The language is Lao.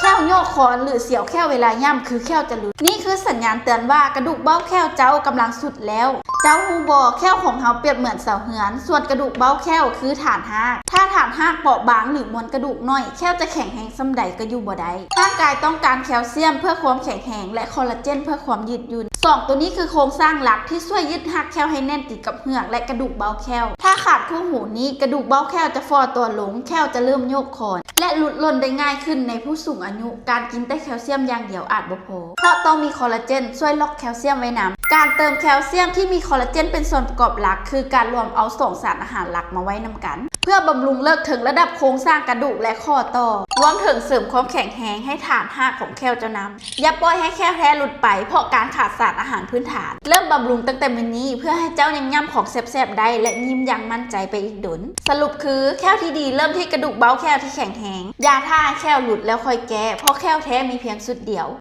ແຂ້ວໂຍກຄອນ ຫຼື ສຽວແຂ້ວເວລາຫຍ້ຳ ຄືແຂ້ວຈະຫຼຸດ. ນີ້ຄືສັນຍານເຕືອນວ່າກະດູກເບົ້າແຂ້ວເຈົ້າກຳລັງຊຸດແລ້ວ. ເຈົ້າຮູ້ບໍ່? ແຂ້ວຂອງເຮົາປຽບເໝືອນເສົາເຮືອນ, ສ່ວນກະດູກເບົ້າແຂ້ວຄືຖານຮາກ. ຖ້າຖານຮາກເປາະບາງ ຫຼື ມວນກະດູກໜ້ອຍ, ແຂ້ວຈະແຂງແຮງສ່ຳໃດກໍຢູ່ບໍ່ໄດ້. ຮ່າງກາຍຕ້ອງການແຄວຊຽມເພື່ອຄວາມແຂງແຮງ ແລະ ຄໍລາເຈນເພື່ອຄວາມຍືດຫຍຸ່ນ. ສອງໂຕນີ້ຄືໂຄງສ້າງຫຼັກທີ່ຊ່ວຍຍຶດຮັກແຂ້ວໃຫ້ແໜ້ນຕິດກັບເຫືອກ ແລະ ກະດູກເບົ້າແຂ້ວ. ຖ້າຂາດຄູ່ຫູນີ້, ກະດູກເບົ້າແຂ້ວຈະຟໍ່ຕົວລົງ, ແຂ້ວຈະເລີ່ມໂຍກຄອນ ແລະ ຫຼຸດຫຼົ່ນໄດ້ງ່າຍຂຶ້ນໃນຜູ້ສູງອາຍຸ. ການກິນແຕ່ແຄວຊຽມຢ່າງດຽວອາດບໍ່ພໍ, ເພາະຕ້ອງມີຄໍລາເຈນຊ່ວຍລັອກແຄວຊຽມໄວ້ນຳ. ການເຕີມແຄວຊຽມທີ່ມີຄໍລາເຈນເປັນສ່ວນປະກອບຫຼັກ ຄືການລວມເອົາສອງສານອາຫານຫຼັກມາໄວ້ນຳກັນ ເພື່ອບຳລຸງເລິກເຖິງລະດັບໂຄງສ້າງກະດູກ ແລະ ຂໍ້ຕໍ່, ລວມເຖິງເສີມຄວາມແຂງແຮງໃຫ້ຖານຮາກຂອງແຂ້ວເຈົ້ານຳ. ຢ່າປ່ອຍໃຫ້ແຂ້ວແທ້ຫຼຸດໄປເພາະການຂາດສານອາຫານພື້ນຖານ. ເລີ່ມບຳລຸງຕັ້ງແຕ່ມື້ນີ້ ເພື່ອໃຫ້ເຈົ້າຍັງຫຍ້ຳຂອງແຊບໆໄດ້ ແລະ ຍິ້ມຢ່າງໝັ້ນໃຈໄປອີກດົນ. ສະຫຼຸບຄື ແຂ້ວທີ່ດີເລີ່ມທີ່ກະດູກເບົ້າແຂ້ວທີ່ແຂງແຮງ. ຢ່າຖ້າໃຫ້ແຂ້ວຫຼຸດແລ້ວຄ່ອຍແກ້, ເພາະແຂ້ວແທ້ມີພຽງຊຸດດຽວ.